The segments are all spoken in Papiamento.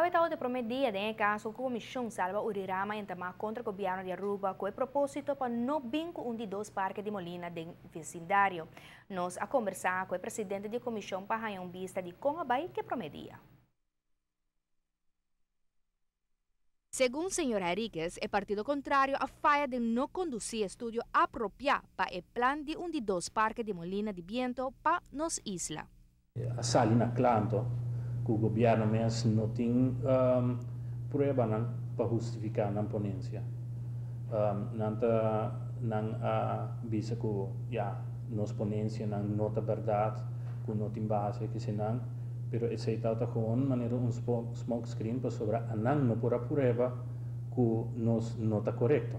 Awe ta e prome dia den e caso cu Comision Salba Urirama a entama contra gobierno di Aruba cu e proposito pa no bin cu un di dos parke di molina den vecindario. Nos a combersa cu e presidente di comision pa haya un bista di con a bay cu e prome dia. Segun señor Henriquez, e partido contrario a faya den no conduci estudio apropia pa e plan di un di dos parke di molina di biento pa nos isla. A sali na kla anto ku gobièrnu mes no tin pruebanan pa hustifiká nan ponensia. Nan ta nan a bisa ku ya nos ponensianan no ta bèrdat, ku no tin base kisenan, pero esei tabata gewoon manera un smoke screen pasobra anan no por a prueba ku nos no ta korekto.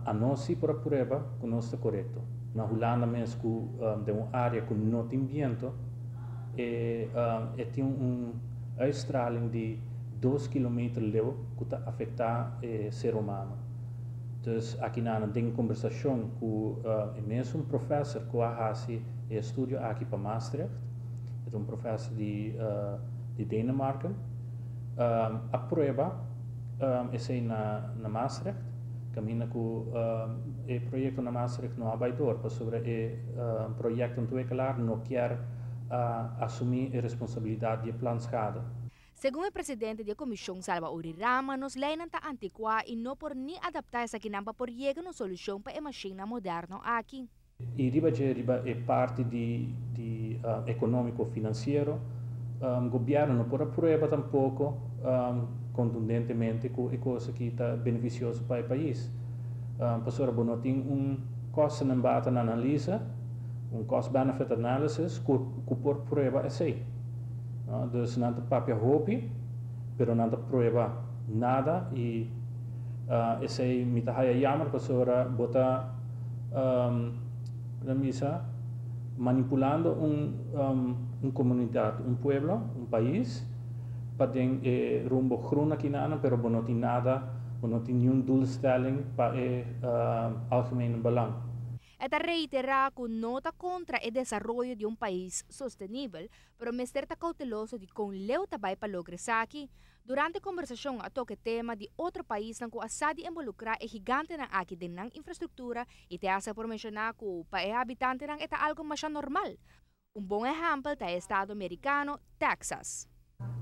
Anos si por a prueba ku nos ta korekto. Na Hulanda mes ku den un área ku no tin biento e e tin un uitstraling di dos kilometer leu ku ta afektá e ser humano. Dus akinan den kombersashon ku e mesun profèser ku a hasi e estudio aki pa Maastricht, e ta un profèser di di Denemarken, a prueba esei na na Maastricht, kaminda ku e proyekto na Maastricht no a bai dor pasobra e projectontwikkelaar no kier asumí e responsabilidat di e planschade. Segun e presidente di e komishon Salva Urirama, nos leinan ta antikuá i no por ni adaptá esakinan pa por yega na un solushon pa e mashinnan moderno aki. I riba dje riba e parti di di economico financiero, gobierno no por a prueba tampoco contundentemente cu e cos aki ta beneficioso pa e pais. Pasobra bo no tin un kosten en baten analyse, un cost benefit analysis cu cu por prueba esey. Dus nan ta papia hopi, pero nan ta prueba nada y esey mi ta haya jammer pasobra bo ta nan bisa manipulando un un comunidad, un pueblo, un pais pa den e rumbo groen aki nan, pero bo no tin nada, bo no tin niun doelstelling pa e algemene belang. E ta reitera cu no ta contra e desaroyo di un pais sostenibel, pero mester ta cauteloso di con leu ta bay pa logra esaki. Durante e conversacion a toca e tema di otro paisnan cu a sa di involucra e gigantenan aki den nan infrastructura y te hasta por menciona cu pa e habitantenan e ta algo masha normal. Un bon ehempel ta e estado Mericano, Texas.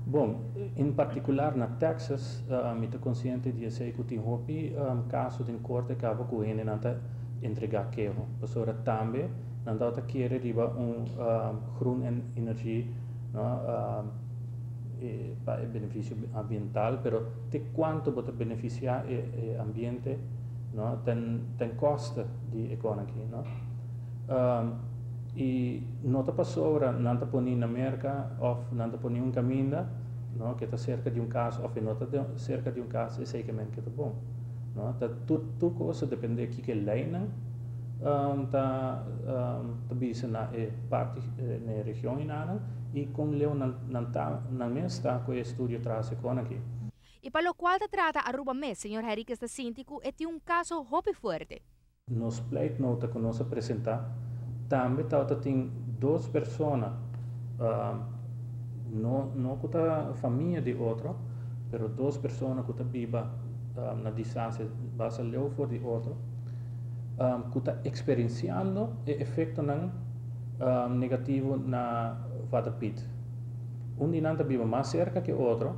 Bon, en particular na Texas, mi ta consciente di esey cu tin hopi caso den corte caba cu hendenan ta entrega keho. Pasobra tambe nan ta kere riba un groen en energie, no, pa e beneficio ambiental, pero te cuanto bo ta beneficia e ambiente, no, ten coste di economie, no? Y no ta pasobra nan ta poni na Merca of nan ta poni un caminda, no, cu ta cerca di un cas of no ta cerca di un cas, esey ke men cu ta bon. No, ta tur cos ta depende kico e leynan ta bisa na e parti na e region einan y con leu nan nan ta nan mes ta cu e estudio tras e con aki. Y pa locual ta trata Aruba mes, señor Henriquez ta sinti cu e tin un caso hopi fuerte. Nos pleitnota cu nos a presenta tambe tawata tin dos persona, no no cu ta famia di otro, pero dos persona cu ta biba na distancia basta leu for di otro, cu ta experienciando e efectonan negativo na Vader Piet. Un di nan ta biba mas cerca cu otro,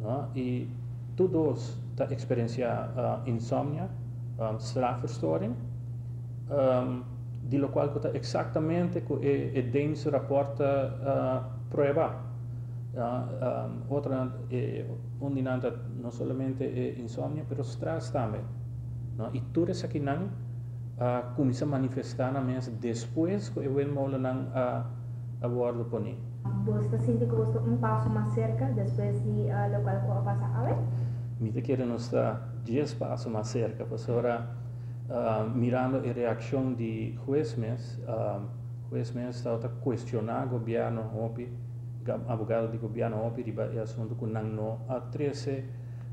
no, y tur dos ta experiencia insomnia, slaapverstoring, di locual cu ta exactamente cu e Deense rapport ta prueba. Otro, un di nan ta no solamente e insomnia, pero stress tambe. No? Y tur esakinan a cuminsa manifesta nan mes despues cu e windmolennan a wordo poni. Bo ta sinti cu bo ta un paso mas cerca despues di locual cu a pasa awe? Mi ta kere nos ta 10 paso mas cerca, pasobra mirando e reaccion di hues mes, hues mes ta cuestiona gobierno hopi, abogado di gobierno hopi riba e asunto cu nan no a trece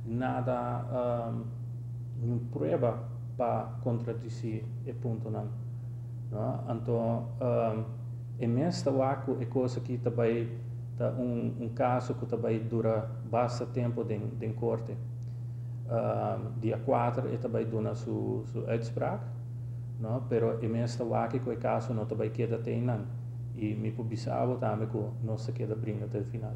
nada, ningun prueba pa contradeci e puntonan. No? Anto, e mes ta wak cu e cos aki ta bay Ta un kaso ku ta bai dura basta tempu den korte. Dia 4 e ta bai duna su uitspraak, no? Pero e mes ta wak ku e kaso no ta bai keda te einan. I mi por bisa bo tambe ku nos ta keda bringa te final.